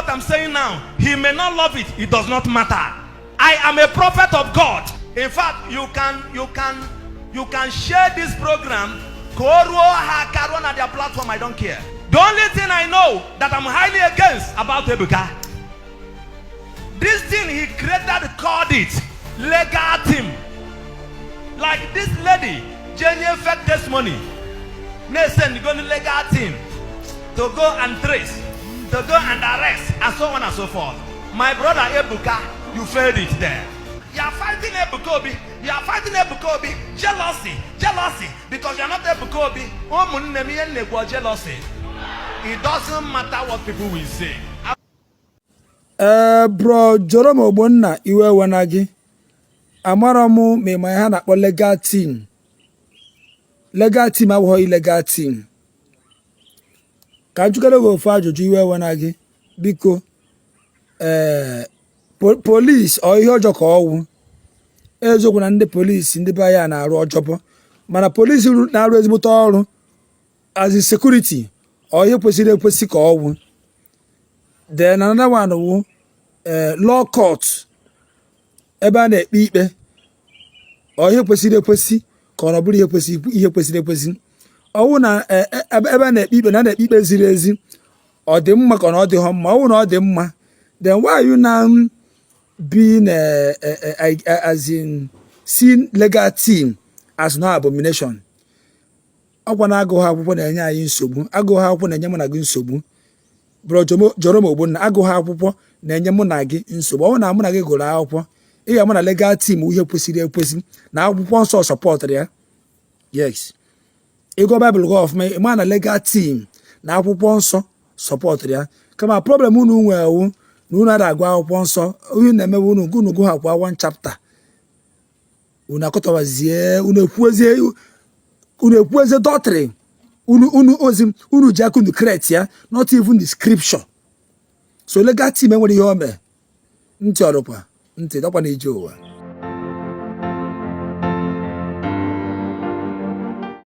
what I'm saying now. He may not love it. It does not matter. I am a prophet of God. In fact, you can share this program. Ka o ruo ha aka, ruo na their platform. I don't care. The only thing I know that I'm highly against about Ebuka, this thing he created, called it legal team. Like this lady, genuine fake testimony. May send go legal team to go and trace, to go and arrest, and so on and so forth. My brother Ebuka, you failed it there. You are fighting Ebuka Obi. You are fighting Ebuka Obi. Jealousy, jealousy, because you are not Ebuka Obi. Ụmụnne m, ihe m na-ekwu, jealousy. It doesn't matter what people will say. Ee, bro Jerome Ogbonna, iwe ewena gị. Amarọ m ma ịma ihe a na-akpọ legal team. Legal team abụghị illegal team. Ka m jụkere gị ofu ajụjụ, iwe ewena gị, biko. Ee, police ọ ihe ọjọọ ka ọwụ? Eziokwu na ndị polisi, ndị be anyị a na-arụ ọjọbọ, mana polisi na-arụ ezigbote ọrụ as a security, ọ ihe kwesịrị ekwesị ka ọwụ? Then another one wụ ee, law court, ebe a na-ekpe ikpe, ọ ihe kwesịrị ekwesị ka ọ na ọ bụrụ ihe kwesịrị ekwesị? Ọwụ na ebe a na-ekpe ikpe, na a na-ekpe ikpe ziri ezi, ọ dị mma ka ọ na ọ dịghọ mma? Ọwụ na ọ dị mma, then why are you now being as in seeing legal team as no abomination? Ọkwa na agụghị akwụkwọ na-enye anyị nsogbu. Agụghị akwụkwọ na-enye mụ na gị nsogbu. Bro Jerome Ogbonna, agụghị akwụkwọ na-enye mụ na gị nsogbu. Ọ bụrụ na mụ na gị gụrụ akwụkwọ, ị ga-ama na legal team ihe kwesịrị ekwesị, na akwụkwọ nsọ supportụrụ ya. Yes, ịgụ Baịbụl gị ọfụma, ị ma na legal team na akwụkwọ nsọ supportụrụ ya. Kama problem unu nwewu na unu ada agụ akwụkwọ nsọ. Unu na-emewe unu gụ ha kwa one chapter, unu akọtawazie, unu ekwuezie doctrine unu ozi unu ji aka unu create ya, not even the scripture. So legal team enwere ihe o mee. Ntị ọrụkwa ntị dọkwa na ije ụwa.